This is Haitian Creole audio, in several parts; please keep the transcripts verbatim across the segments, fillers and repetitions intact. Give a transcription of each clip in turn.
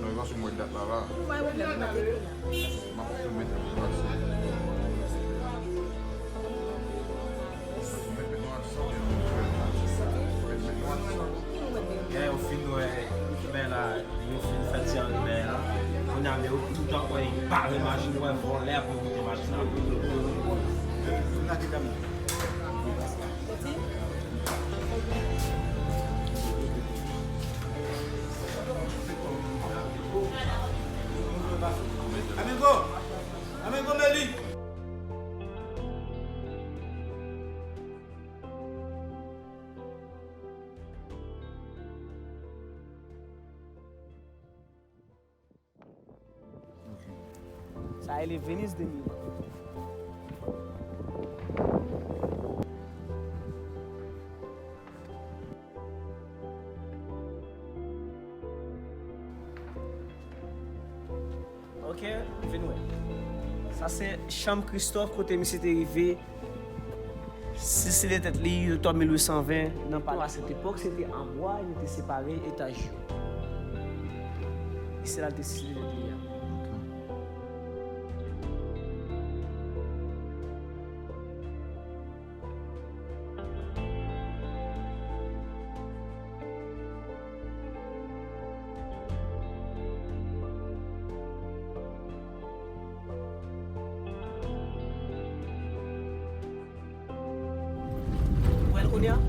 Non, e paske m wè dat la la. M ap tou mete pou pase. Mete nou ansanm, mete nou ansanm. Lè yo fin wè, men la, yo fin fè ti anlè la. Kounye a, men yo tout ankò, yo pa vle machin, wè vòlè ap monte machin nan. Amigo! Amigo Meli! Sa rele Venise de Milo. Ok, vin wè. Sa se chanm Christophe kote misye te rive. Sisile tèt li, yo twa mil uit san ven nan palè. A sèt epòk, se te an bwa, yo te separe etaj yo. E se la l te sisile tèt li a. Ou wè l kounye a?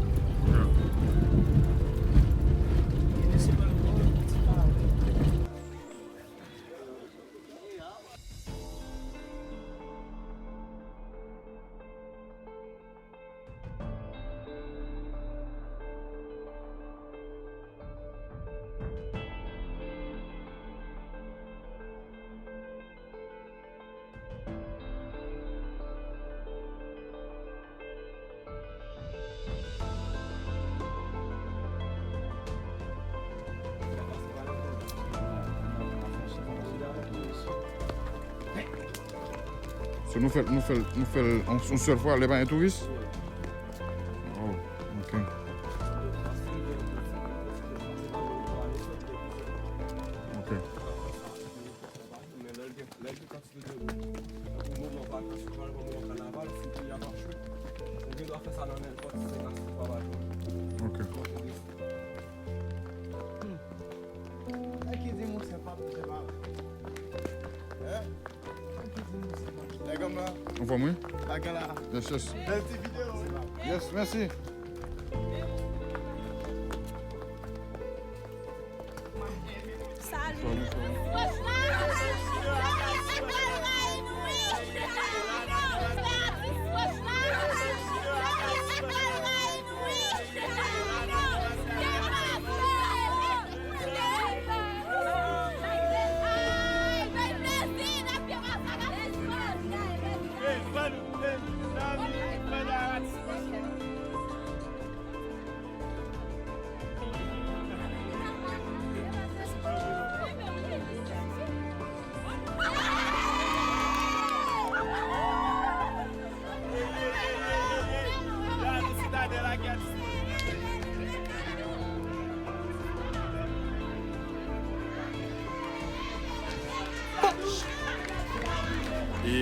So nou fè l, nou fè l, nou fè l yon, yon sèl fwa, lè pa gen touris? Oh, ok. Ok. Men lè l gen, lè l gen kantite de moun, tankou moman vakans yo, pa egzanp, moman kanaval, si peyi a pa cho, ou gen dwa fè sa nan nenpòt senk a sis fwa pa jou. Ok. Nèg ki di monchè pa monchè pa. Hein? Nèg ki di monchè pa monchè. Nèg anm la. Anfòm, wi. Bagay la. Yes, yes. Bèl ti videyo. Yes, mèsi. Salut. E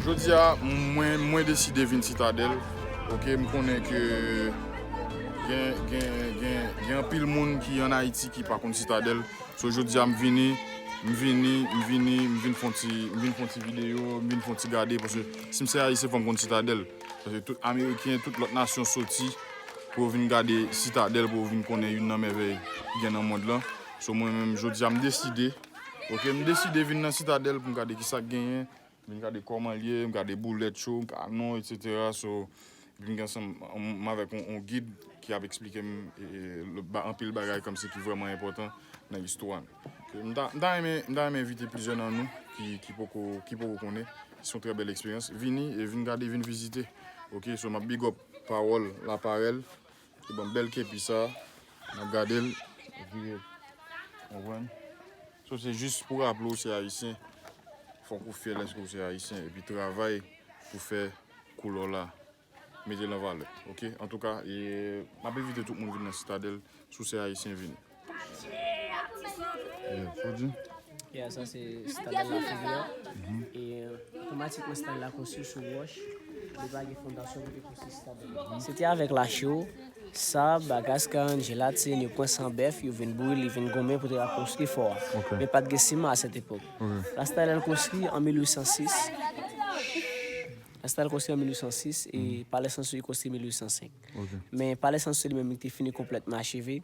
jodi a, mwen, mwen deside vin Sitadèl. Ok, m konnen ke gen, gen, gen, gen anpil moun ki ann Ayiti ki pa konn Sitadèl. So, jodi a, m vini, m vini, m vini, m vin fè yon ti, m vin fè yon ti videyo, m vin fè yon ti gade, paske si m se Ayisyen, fò m konn Sitadèl. Paske tout Ameriken, tout lòt nasyon soti pou yo vin gade Sitadèl, pou yo vin konnen youn nan mèvèy ki gen nan mond lan. So, mwen menm, jodi a, m deside, ok, m deside vin nan Sitadèl pou m gade kisa k genyen. M gade kòman l ye, m gade boulèt yo, kanon, etsetera. So, epi m gen ansanm, m avèk yon, yon gid ki ap eksplike m, e, e, ba-, anpil bagay kòmsi ki vrèman enpòtan nan istwa nou. Ok, m ta, m ta renmen, m ta renmen envite plizyè nan nou ki, ki poko, ki poko konnen. Se yon trè bèl eksperyans. Vini e vin gade, vin vizite. Ok, so m ap big up Pawòl Laparèl. Li ban m bèl kepi sa. M ap gade l. Vire. Konprann? So, se jis pou raple w se ayisyen. Fòk ou fyè lèske w se ayisyen. Epi travay pou fè koulè w la. Mete l an valè. Ok? Antouka, e, m ap envite tout moun vin nan Sitadèl. Si w se ayisyen, vini. Yeah, sa w di? Yeah, sa se Sitadèl Lafeyè. E, otomatikman, Sitadèl la konstwi sou wòch. Li pa gen fondasyon pou te konstwi Sitadèl. Se te avèk lacho, sab, agaskan, jelatin, yo pran san bèf, yo vin bouyi, li vin gonmen pou te ka konstwi fò a. Ok. Men pa t gen siman a sèt epòk. Ok. La Sitadèl konstwi an mil uit san sis. La Sitadèl konstwi an mil uit san sis e Palè Sanssouci konstwi mil uit san senk. Ok. Men Palè Sanssouci li menm li te fini konplètman acheve.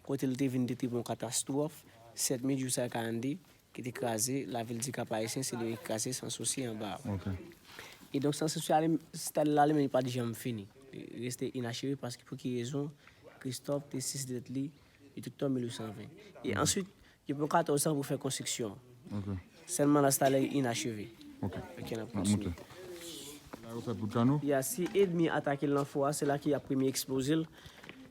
Kote l te vin te, te bon katastwòf, sèt mil uit san karannde, ki te kraze, lavil di Kap Ayisyen, se li menm ki kraze Sanssouci anba a. Ok. E donk, Sanssouci a li, Sitadèl la, li menm, li pa t janm fini. Li reste inachevé paske pou ki rezon? Kristòf te sis dèt li, li te toutan mil uit san ven. E answit, yo pran katòz an pou fè konstriksyon an. Ok. Sèlman la, Sitadèl inacheve. Ok. Ok, n ap kontinye. La, yo fè poud kanon? Ya, si ènmi atake l nan fò a, se la ki ap premye eksploze l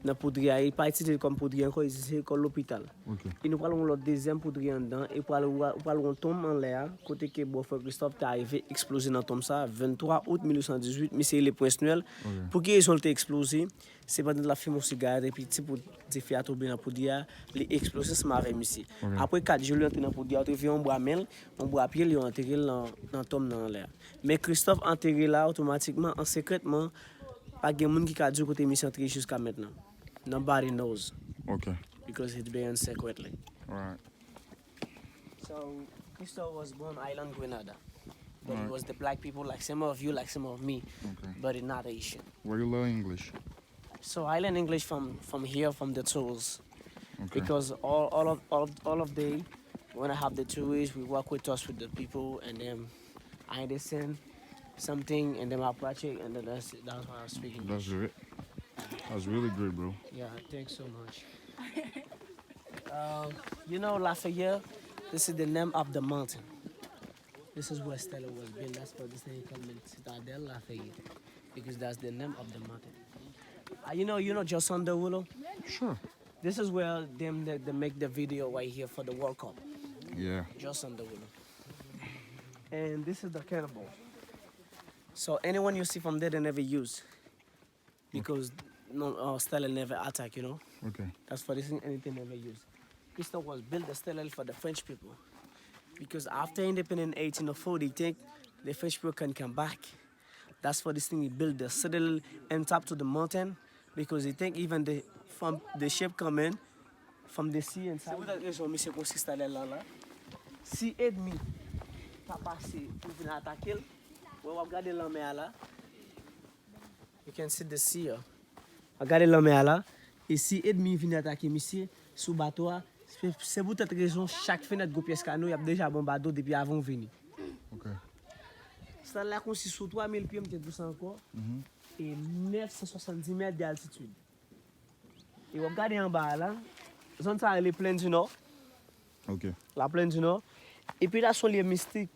nan poudri a. Li pa itilize l kòm poudri ankò, li itilize l kòm lopital. Ok. E nou pral yon lòt dezyèm poudri anndan, e pral, ou pral yon tonm anlè a, kote ke bòfrè Kristòf te arive eksploze nan tonm sa, venntwa out mil uit san dizuit, misye rele Prince Noël. Ok. Pou ki rezon l te eksploze? Se pandan l ap fimen yon sigarèt epi ti poud dife a tonbe nan poudri a, li eksploze ansanm avèk misye. Ok. Apre kat jou li antre nan poudri a, yo te veye yon bra men l, yon bra pye l, yo antere l nan, nan tonm nan anlè a. Men Kristòf antere la otomatikman, an sekrètman, pa gen moun ki ka di w kote misye antere jiska mentnan. Nobody knows. Ok. Because it's buried secretly. Right. So, Christophe was born island Grenada. But it was the black people, like some of you, like some of me, but not Haitian. Why you learn English? So I learn English from, from here, from the tourists. Okay. Because all, all of, all of, all of day, when I have the tourists, we walk with us with the people, and then I understand something, and then I practice, and then that's, that's why I speak English. That's great. That's really great, bro. Yeah, thanks so much. Um, you know, Lafayette, this is the name of the mountain. This is where Stella was built. That's why this thing called Citadelle Lafayette, because that's the name of the mountain. Uh, you know, you know Jocelyn Derulo? Sure. This is where them they, they make the video right here for the World Cup. Yeah. Jocelyn Derulo. And this is the cannonball. So anyone you see from there, they never use. Because no, uh, Stalin never attack, you know? Okay. That's for this thing, anything never used. Christophe was built the Stalin for the French people. Because after independence eighteen oh four, they think the French people can come back. That's for this thing, he built the citadel and top to the mountain. Because he think even the, from the ship coming, from the sea and... Se pou tèt rezon misye konstwi Stalin la, la. Si ènmi pa pase pou vin atake l, wè w ap gade lanmè a la. You can see the sea. A gade lanmè a la. E si ènmi vin atake misye sou bato a, se, se poutèt rezon chak fenèt gwo pyès kano y ap deja bonbade w depi avan w vini. Ok. Sitadèl la konstwi sou twa mil pye, m te di w sa ankò, e nèf san swasanndis mèt de altitid. E w ap gade anba a la, zòn sa a rele Plaine du Nord. Ok. La Plaine du Nord. Epi la, se yon lye mistik.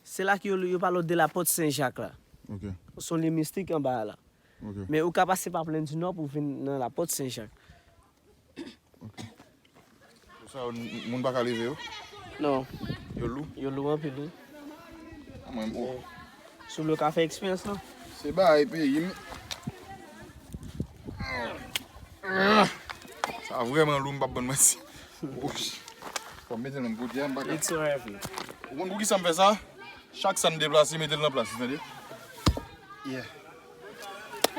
Se la ke yo, yo pale de la Pòt Sen Jak la. Ok. Se yon lye mistik anba a la. Ok. Men ou ka pase pa Plaine du Nord pou vin nan la Pòt Sen Jak. Ok. Sa yo, moun pa ka leve yo? Non. Yo lou? Yo lou anpil, wi. A mwen, o. Si w vle w ka fè eksperyans lan. Se bagay peyi m. Sa vrèman lou, m p ap bann manti. Ouch. Fò m mete l nan podyè, m pa ka. It's so heavy. Ou konn poukisa m fè sa? Chak sa m deplase, mete l nan plas li, tande? Yeah.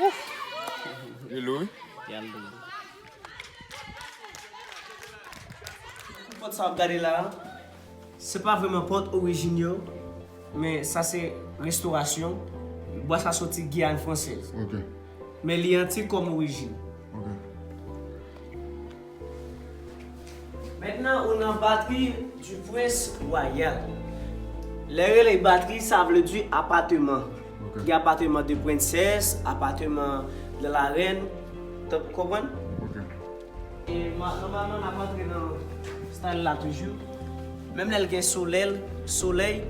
Ouf. Li lou, wi. Ya lou. Pòt sa w ap gade la a, se pa vrèman pòt orijin yo, men sa se restorasyon. Bwa sa soti Giyàn Fransèz. Ok. Men li antik kòm orijin. Ok. Mentnan, ou nan batri du Prince Royal. Lè yo rele batri, sa vle di apateman. Ok. Gen apateman de prensès, apateman de la rèn. Ou konprann? Ok. E nòmalman, n ap antre nan style la toujou. Menm lè l gen solèy, solèy,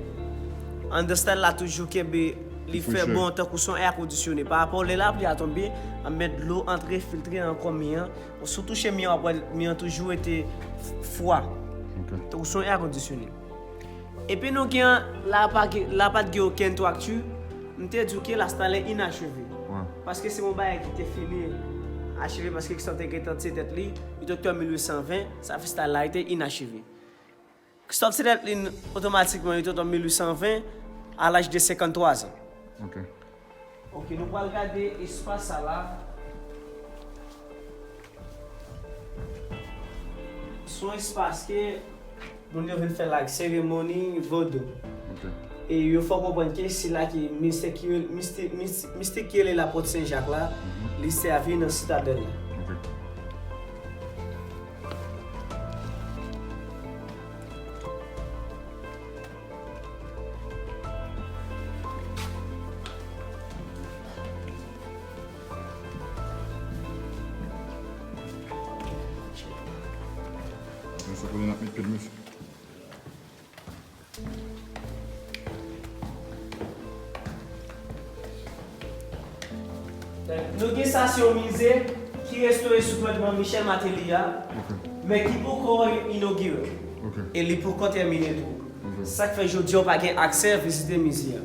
anndan style la toujou kenbe li fè bon tankou se yon air kondisyone. Pa rapò lè lapli a tonbe, ap met dlo antre, filtre nan kò mi an. Si w touche mi an, w ap wè mi an toujou rete fwa. Tankou se yon air kondisyone. Epi nou gen, la pa gen, la pa t gen okenn twakti. M te di w ke la style inacheve. Paske se yon bagay ki te fini acheve paske Christophe te gentan tiye tèt li. Li te oktob mil uit san ven, sa fè style la te inacheve. Christophe tiye tèt li otomatikman, li te oktob mil uit san ven, a laj de senkanntwa zan. Ok. Ok, nou pral gade espas sa la. Se yon espas ke moun yo vin fè la seremoni vodou. Ok. E yo fè w konprann ke se la ke mistè ki rele, mistè, mis- mistè ki rele Lapòt Sen Jak la, li sèvi nan sitadèl la. Ok. Atann, se kote n ap met pye l, mesye. Nou gen sa, se yon mize ki restore sou pètman Michel Martelly a, men ki poko inogire. E li poko tèmine tou. Sa k fè jodi a w pa gen aksè vizite mize a.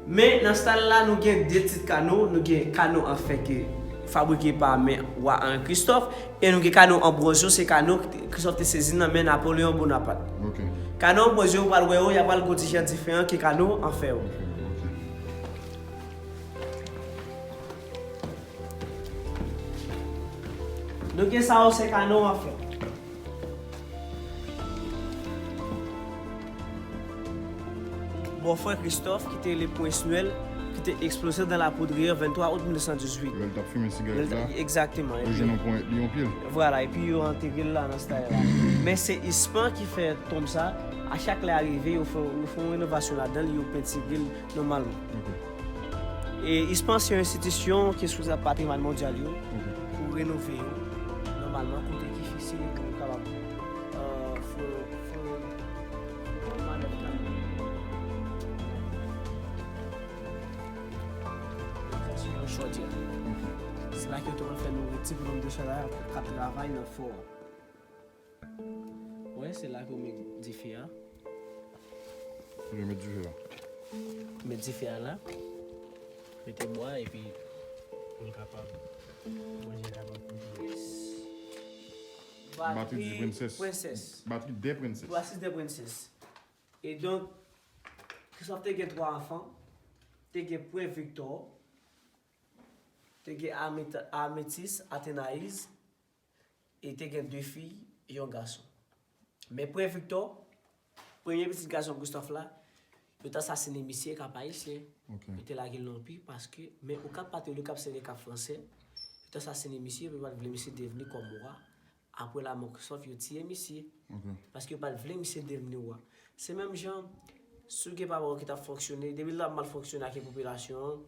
Men nan style la, nou gen de tit kano, nou gen kano an fè ke fabrike pa men wa Henri Christophe, e nou gen kano an bwonz yo, se kano Christophe te sezi nan men Napoleon Bonaparte. Kano an bwonz yo, ou pral wè yo, y ap pral gon ti jan diferan ke kano an fè yo. Nou gen sa yo, se kano an fè. Bòfrè Christophe, ki te rele Prens Nwèl, ki te eksploze dans la poudrière vennntwa out mil nèf san dizuit. Lè l t ap fimen sigarèt la, egzakteman, yo jwenn yon ponyèt li yon pye. Vwala, epi yo antere l la nan style la. Men se ispan ki fè tonm sa, a chak lè a rive, yo fè, yo fè yon renovasyon ladan l, yo pentire l nòmalman. E ispan se yon enstitisyon ki sou patrimwàn mondyal yo pou renove yo nòmalman, kote ki fasil pou yo kapab fè, fè manèv kanmenm. Sa se yon chòdyè. Se la ke yo te konn fè nouriti pou nonm de chòdyè k ap travay nan fò a. Wè, se la ke yo met dife a. Yo met dife a. Met dife a la. Mete bwa epi pou l kapab, manje kapab. Batri de prensès. Batri de prensès. Batri de prensès. E donk, Christophe te gen twa anfan, te gen Prens Victor, te gen Ametis, Athénaïse, e te gen de fi, yon gason. Men Prens Victor, premye pitit gason Christophe la, yo t asasinen misye Kap Ayisyen. Yo te lage l nan pi paske, men ou Kap Patwouye, Kap Sèlye, Kap Fransè, yo t asasinen misye, yo pa t vle misye devni kòm wa. Apre lanmò Christophe, yo tiye misye. Paske yo pa t vle misye devni wa. Se menm jan, si w gen papa w ki t ap fonksyone, depi l ap mal fonksyone ak popilasyon an,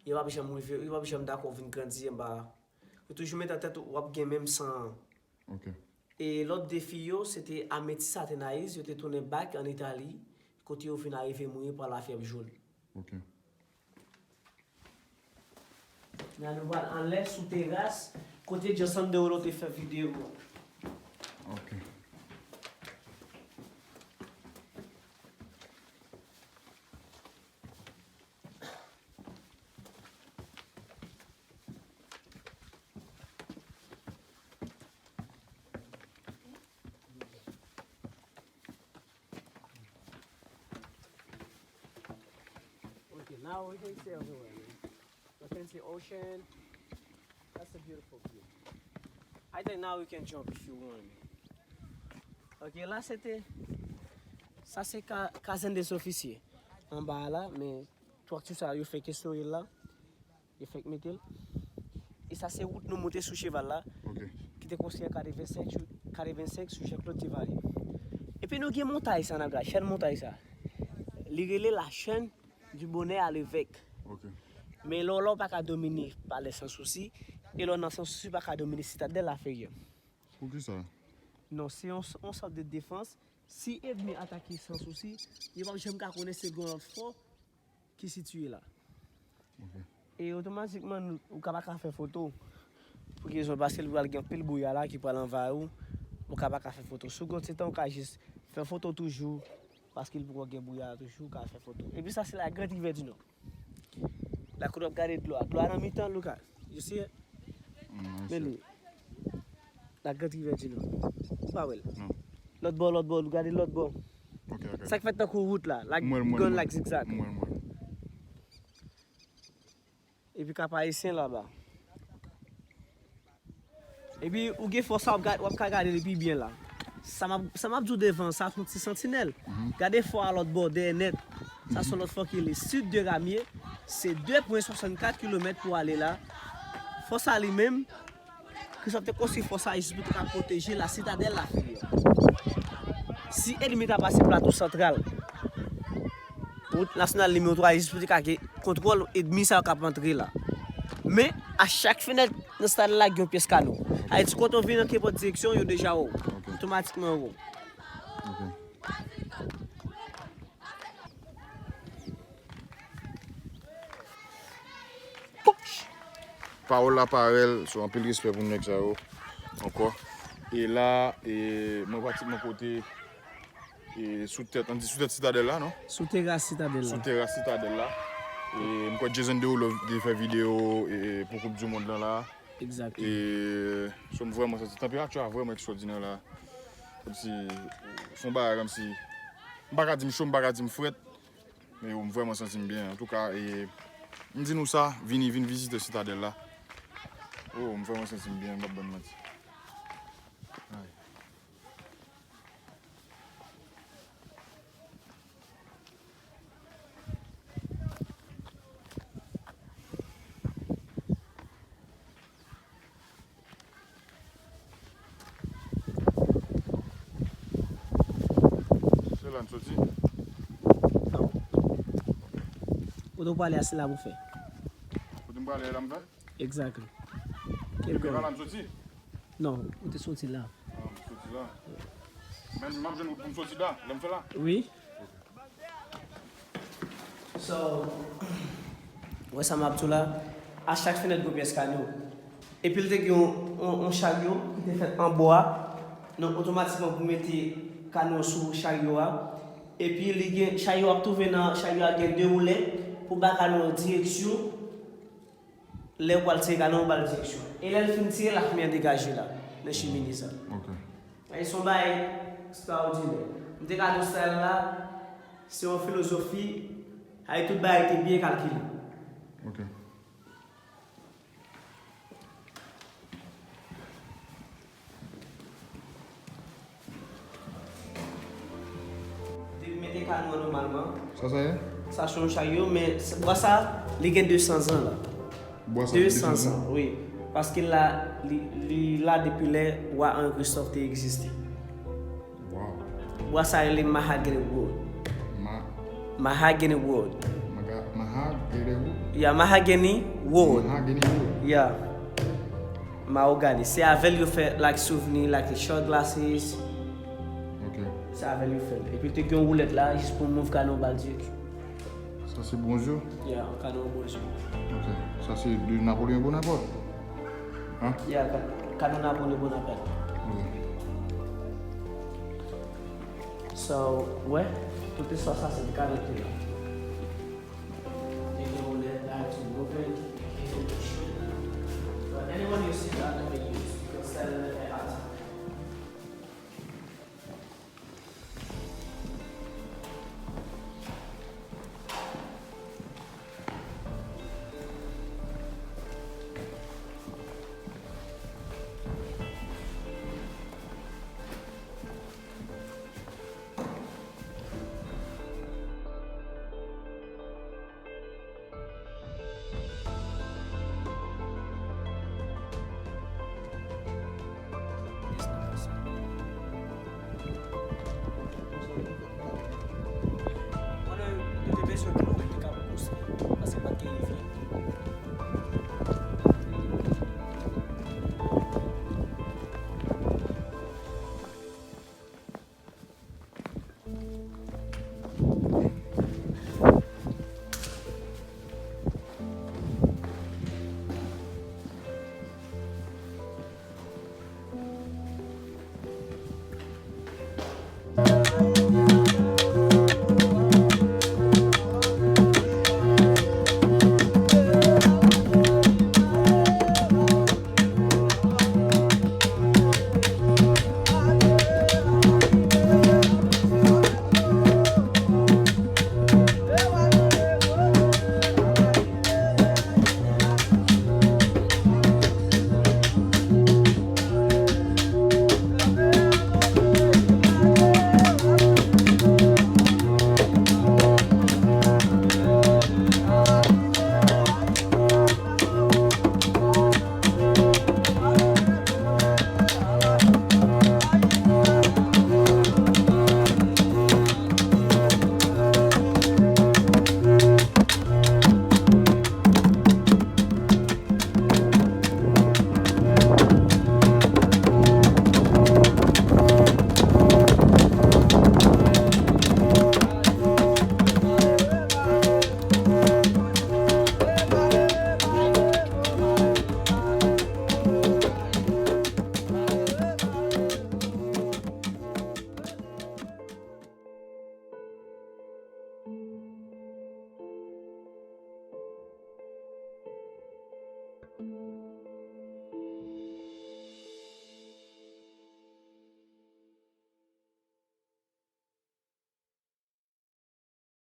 yo p ap janm rive, yo p ap janm dakò vin grandi anba. Yo toujou met nan tèt ou w ap gen menm san an. E lòt de fi yo, se te Ametis, Athénaïse, yo te tounen bak ann Itali, kote yo vin arive mouri pa lafyèv jòn. La nou pral anlè sou teras kote Johnson Derulo te fè videyo a. Okay, now we can see everywhere, man. We can see ocean. That's a beautiful view. I think now we can jump if you want, man. Okay, la se te, sa se ka, caserne des officiers. Anba a la, men twakti sa yo fè ke souri la. Yo fèk mete l. E sa se wout nou moute sou cheval la, ki te konstwi an katrevensenk sou, katrevensenk sou Jean-Claude Duvalier. Epi nou gen montay sa n ap gade, chèn montay sa. Li rele la chaîne du bonheur à l'évêque. Ok. Men lè w la, w pa ka domine Palè Sans Souci, e lè w nan Sans Souci, w pa ka domine Citadelle la Ferrière. Poukisa? Non, se yon, yon sòt de defans. Si ènmi atake Sans Souci, yo p ap janm ka konnen se gen yon lòt fò ki sitiye la. Ok. E otomatikman, ou ka pa ka fè foto. Pou ki rezon? Paske li pral gen anpil bouya la ki pral anvayi w. Ou ka pa ka fè foto. Si w gen yon ti tan, ou ka jis fè foto toujou. Paske li poko gen bouya toujou, ou ka fè foto. Epi sa, se la Grande Rivière du Nord. La kote w ap gade dlo a. Dlo a nan mitan, look at. You see it? Men li. La Grande Rivière du Nord. Ou pa wè l? Non. Lòt bò, lòt bò, gade lòt bò. Ok, ok. Sa k fèt tankou wout la. Like, m wè l, m wè l, gone, m wè l. Like zigzag. M wè l, m wè l. Epi Kap Ayisyen laba. Epi ou gen fò sa, w ap ga-, w ap ka gade li pi byen la. Sa m ap, sa m ap di w devan, sa se yon ti santinèl. Mhm. Gade fò a lòt bò, dèyè nèt. Sa se yon lòt fò ki rele Sud de Ramier. Se de pwen swasannkat kilomèt pou ale la. Fò sa li menm, Christophe te konstwi fò sa jis pou te ka pwoteje la Citadelle la Ferrière. Si ènmi ta pase Plato Santral, wout nasyonal nimewo twa jis pou te ka gen kontwòl ènmi sa yo k ap antre la. Men, a chak fenèt nan Citadelle la, gen yon pyès kano. Sa vle di, kote w vin nan kenpòt direksyon, yo deja wè w. Ok. Otomatikman, yo wè w. Ok. Pawòl la parèl, so anpil respè pou nèg sa yo ankò. E la, e, mwen pratikman kote, e, sou tèt, ann di sou tèt Sitadèl la, non? Sou teras Sitadèl la. Sou teras Sitadèl la. E m kwè Jason Derulo te fè videyo, e, pou Koup di Mond lan la. Egzakteman. E, so m vrèman santi tanperati a vrèman ekstwòdinè la. Kòmsi, se yon bagay kòmsi, m pa ka di m cho, m pa ka di m frèt. Men yo, m vrèman santi m byen. Antouka, e, m di nou sa, vini, vin vizite Sitadèl la. Oh, m vrèman santi m byen, m p ap ban n manti. Ay. Se la n soti? Non. Kote w prale a, se la pou fè. Kote m prale a, la m fè? Exactly. Depi la, la m soti? Non, ou te soti la. Ah, m soti la. Men m ap jwenn wout pou m soti la, lè m fè la? Wi. So, wè sa m ap di w la, a chak fenèt gen pyès kano. Epi l te gen yon, yon, yon charyo ki te fèt an bwa. Donk, otomatikman pou mete kano sou charyo a. Epi li gen, charyo ap twouve nan, charyo a gen de woulèt pou ba kano an direksyon. Lè w pral tire kano an, ou ba l direksyon. E lè l fin tire, lafimye an degaje la, nan chimine sa. Ok. E se yon bagay ekstraòdinè. M te ka di w style la, se yon filozofi, ay tout bagay te byen kalkile. Ok. Depi mete kano an nòmalman. Sa sa ye? Sa se yon charyo, men s-, bwa sa, li gen de san zan la. Bwa sa gen de san zan? De san zan, wi. Paske la, li, li la depi lè wa Henri Christophe te egziste. Wow. Bwa sa rele Mahogany Wood. Ma- Mahogany Wood. Maga- Mahogany Wood? Yeah, Mahogany Wood. Mahogany Wood. Yeah. Mahogany. Se avè l yo fè, like, souvni, like, shot glasses. Ok. Se avè l yo fè l. Epi te gen yon woulèt la, jis pou move kano ba l direksyon. Sa se Bronzyo? Yeah, kano Bronzyo. Ok. Sa se de Napoléon Bonaparte? Hein? Yeah, ka-, kano Napoléon Bonaparte. Ok. So, wè, tout istwa sa se de kano ki la.